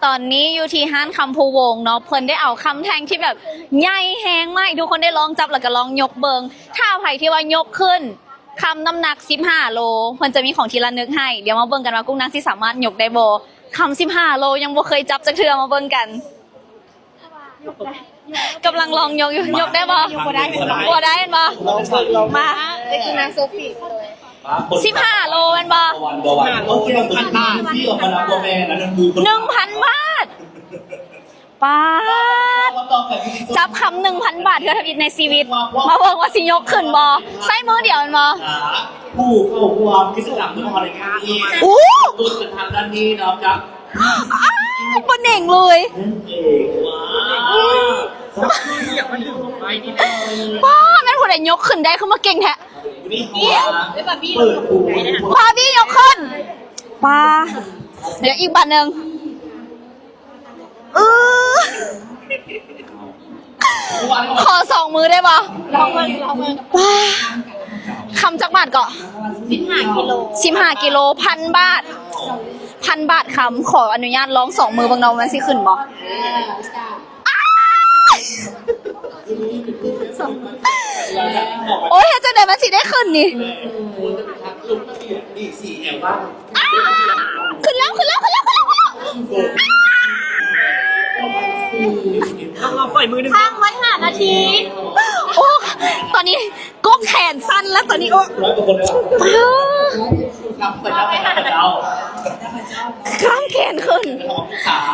ຕອນນີ້ຢູ່ທີ່ຮ້ານຄຳພູວົງເນາະ ເພິ່ນໄດ້ເອົາຄຳແທ່ງທີ່ແບບໃຫຍ່ແຮງມາໃຫ້ທຸກຄົນໄດ້ລອງຈັບ ແລ້ວກໍລອງຍົກເບິ່ງ. ຖ້າໃຜທີ່ວ່າຍົກຂຶ້ນ ຄຳນ້ຳໜັກສິບຫ້າໂລ ເພິ່ນຈະມີຂອງທີ່ລະນຶກໃຫ້. ດຽວມາເບິ່ງກັນວ່າກຸ້ງນາງຊິສາມາດຍົກໄດ້ບໍ່? ຄຳສິບຫ້າໂລ ຍັງບໍ່ເຄີຍຈັບຈັກເທື່ອ. ມາເບິ່ງກັນ. ກຳລັງລອງຍົກຢູ່. ຍົກໄດ້ບໍ່? ຍົກບໍ່ໄດ້. ບໍ່ໄດ້ແມ່ນບໍ່? ມາ ເປັນນາງໂຊຟີ ສິບຫ້າໂລແມ່ນບໍ່? ໜຶ່ງພັນບາດ. ປາດ ຈັບຄຳໜຶ່ງພັນບາດເທື່ອທຳອິດໃນຊີວິດ. ມາເບິ່ງວ່າຊິຍົກຂຶ້ນບໍ່? ໃຊ້ມືດຽວແມ່ນບໍ່? ຜູ້ເຂົ້າຮ່ວມກິດຈະກຳທັງໝົດໃນຄັ້ງນີ້ ໂອ້ ຕົ້ນກັນທາງດ້ານນີ້ເນາະ ຈາກ ອ້າ ບໍ່ເໜັງເລີຍ. ນັ້ນເອງ ວ້າວ ປ້າ ແມ່ນຜູ້ໃດຍົກຂຶ້ນໄດ້ ຄືມາເກັ່ງແທ້? ບາບີຍົກຂຶ້ນ. ປ້າ ດຽວອີກບາດໜຶ່ງ. ເອີ ຂໍສອງມືໄດ້ບໍ່? ລອງເບິ່ງ ລອງເບິ່ງ. ປ້າ ຄຳຈັກບາດເກາະ? ສິບຫ້າກິໂລ ສິບຫ້າກິໂລ ພັນບາດ ພັນບາດຄຳ. ຂໍອະນຸຍາດລອງສອງມືເບິ່ງເນາະ ວ່າມັນຊິຂຶ້ນບໍ່? ອ້າ ໂອ້ຍ ເຮັດຈັ່ງໃດມັນຊິໄດ້ຂຶ້ນນີ້? ອ້າ ຂຶ້ນແລ້ວ ຂຶ້ນແລ້ວ ຂຶ້ນແລ້ວ ຂຶ້ນແລ້ວ ຂຶ້ນແລ້ວ. ອ້າ ຄ້າງໄວ້ຫ້ານາທີ. ໂອ້ ຕອນນີ້ກົກແຂນສັ່ນແລ້ວຕອນນີ້. ໂອ້ ກ້າມແຂນຂຶ້ນ.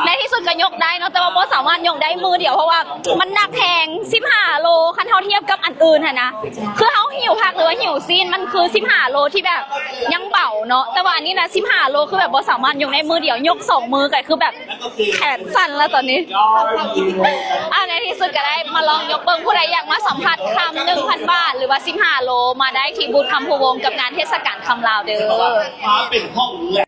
ໃນທີ່ສຸດກໍຍົກໄດ້ເນາະ ແຕ່ວ່າບໍ່ສາມາດຍົກໄດ້ມືດຽວ ເພາະວ່າມັນໜັກແຮງ ສິບຫ້າໂລ. ຄັນເຮົາທຽບກັບອັນອື່ນຫັ້ນນະ ຄືເຮົາຫິ້ວຜັກ ຫຼືວ່າຫິ້ວຊີ້ນ ມັນຄືສິບຫ້າໂລທີ່ແບບຍັງເບົາເນາະ ແຕ່ວ່າອັນນີ້ນະ ສິບຫ້າໂລ ຄືແບບບໍ່ສາມາດຍົກໄດ້ມືດຽວ. ຍົກສອງມືກໍຄືແບບແຂນສັ່ນແລ້ວຕອນນີ້. ອ່າ ໃນທີ່ສຸດກໍໄດ້ມາລອງຍົກເບິ່ງ. ຜູ້ໃດຢາກມາສຳຜັດຄຳໜຶ່ງພັນບາດ ຫຼືວ່າສິບຫ້າໂລ ມາໄດ້ທີ່ບູດຄຳພູວົງກັບງານເທດສະການຄຳລາວເດີ້.